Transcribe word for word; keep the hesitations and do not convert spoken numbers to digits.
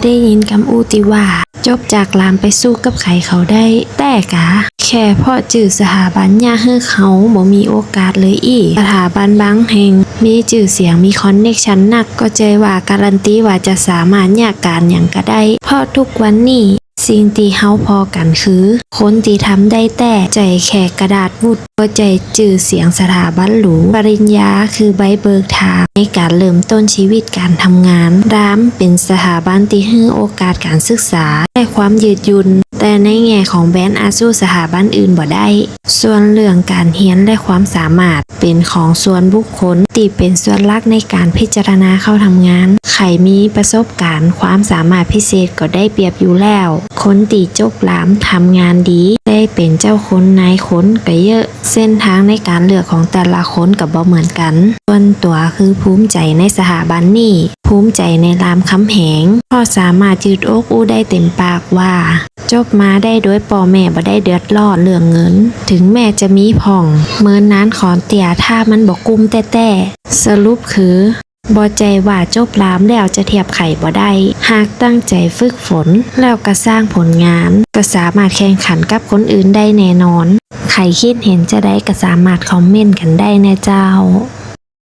ได้ยินกำอู้ตี้ว่า จบจากหลามไปสู้กับใผเขาได้ แต๊กา แค่เพราะจื้อสถาบันเยียะหื้อเขาบ่มีโอกาสเลยอี้ สถาบันบางแห่งมีจื้อเสียง มีคอนเน็กชันนัก ก็ใจ้ว่าการันตีว่าจะสามารถเยียะก๋านหยังก็ได้ เพราะทุกวันนี้ สิ่งตี้เฮาผ่อกั๋นคือ คนตี้ทำได้แต๊ ใจ้แค่กระดาษวุฒิ บ่ใจ้จื้อเสียงสถาบันหรู ปริญญาคือใบเบิกทางในก๋านเริ่มต้นชีวิตก๋านทำงาน หลามเป๋นสถาบันตี้หื้อโอกาสก๋านศึกษา และความยืดหยุ่น แต่ในแง่ของแบรนด์อาซูสถาบันอื่นบ่ได้ ส่วนเรื่องก๋านเฮียนและความสามารถ เป๋นของส่วนบุคคลตี้เป๋นส่วนหลักในก๋านพิจารณาเข้าทำงาน ใผมีประสบก๋ารณ์ ความสามารถพิเศษก็ได้เปรียบอยู่แล้ว คนตี้จบหลามทำงานดี ได้เป๋นเจ้าคนนายคนก็เยอะ เส้นตางในก๋านเลือกของแต่ละคนก็บ่เหมือนกั๋น ส่วนตั๋วคือภูมิใจ๋ในสถาบันนี้ ภูมิใจ๋ในรามคำแหง เพราะสามารถยืดอกอู้ได้เต๋มปากว่า จบมาได้โดยป้อแม่บ่ได้เดือดร้อนเรื่องเงิน เถิงแม้จะมีพ่อง เหมือนนานขอนเตี้ย ถ้ามันบ่กุ้มแต๊ๆ สรุปคือ บ่ใจ้ว่าจบหลามแล้วจะเทียบใผบ่ได้ หากตั้งใจ๋ฝึกฝน แล้วก็สร้างผลงาน ก็สามารถแข่งขันกับคนอื่นได้แน่นอน ใผกึ๊ดหันจาใดก็สามารถคอมเมนต์กั๋นได้เน่อเจ้า